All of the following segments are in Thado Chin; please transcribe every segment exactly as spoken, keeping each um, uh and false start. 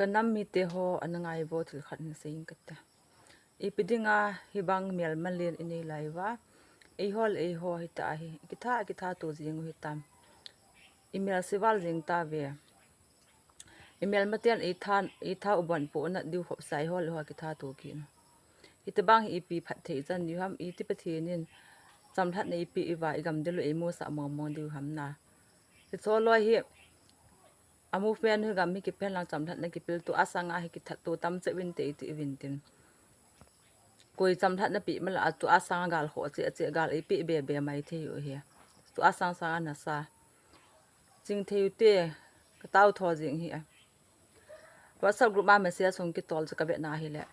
Ka nam mite ho, ana ngai vo thil khat hin sei ing kate. Ipi dinga hibang melma len inei lai uva. Eiho le eiho hita ahi. Kitha, kitha to jing u hitam. I melse val jing tave. I melma ten eitha, eitha u bon poh nat diu khop sai ho le ho kitha to kit u. Hitobang hi ipi phatthei chan diu ham, iti Pathen in chamlhatna ipi iva i gam dil u eimusah mong mong diu ham na. Hicho loi hi, a movement hi gam hi kipen lang chamlhatna kipel tu asanga hi kithat to tam che vin te iti vin tin. Koi chamlhatna pi mala tu asanga gal kho che che gal ipi be be mai thei u hi. Tu asang sanga nasa. Ching thei u te, ka tao tho jing hi a. WhatsApp group ma message hung kitol chu ka ve na hi le.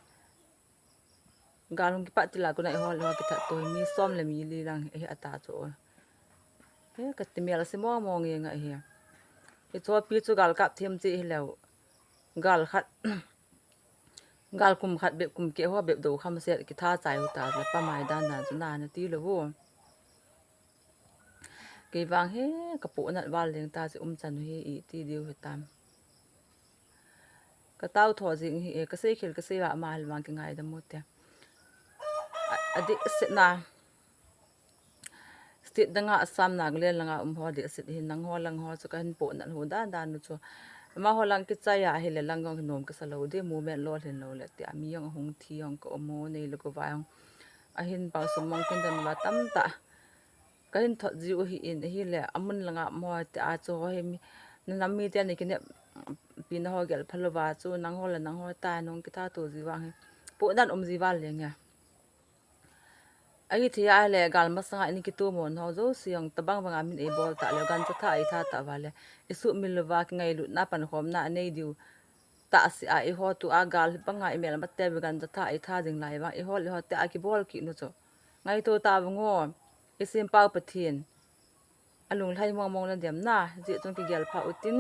Gal hung kipat tila kuna eiho le ho kithat to hi mi som le mi li lang hi ata chu. He, ka ti melse mong mong nge nga hi. Hicho pi chu gal kap them che hi leu. Gal khat, gal kum khat bep kum keh ho bep do kham set kitha chai u ta le pa mai dan dan chu na na ti lo vo. Kei vang hi ka poh nat val leng ta chu um chan u hi iti diu hitam. Ka tao tho jing hi e, ka sei khel ka sei va ma hel vang kingaidam u te. A, a dih set na. State danga Assam, Nagaland langa um ho dih set hi nang ho lang ho chu ka hin poh nat u dan dan u chu. Amaho lang kichai a hi le lang jong hi nom ka sa lo di, movement lo hin lo le ti a mi jong hung thi jong ka um u nei le ko va jong. Ahin pang sum mong kin dan va tam ta. Ka hin thot jiu hi in, hi le, amun langa mo te a chu ho hi mi, na nam mi te ni kine, pi na ho gel phalo va chu, nang ho le nang ho ta nung kitha to ji vang hi. Poh dan um ji val leng e. Ahi thei a le, gal masanga in kitu mo na ho jo siang tabang banga min ei bol ta le, gancha tha ei tha ta va le. I sumil lo va kingailutna pankhomna anei diu. Tahsa a eiho tu a gal banga i melma te ve gancha tha ei tha jing lai vang, eiho le ho te a kibol kit nu chu. Ngaito ta vang o, i Sempau Pathen. Alunglhai mong mong na dem na, jeh chun kigel pha u tin.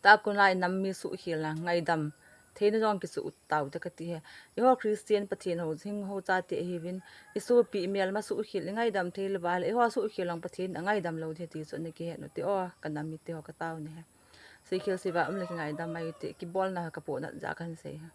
Ta kuna i nam mi suhkhel na, ngaidam. Theina jong kisu u tau te kati he. Eiho Christian Pathen ho, hing ho cha te hi vin. I sopi i melma suhkhel, i ngaidam thei lo va le, eiho suhkhel lang Pathen, angaidam lo the ti chu na kihe nu te o, ka nam mite ho ka tao ni he. Seikhel seiva um le kingaidam mai u te, kibolna ka poh nat ja kan sei ha.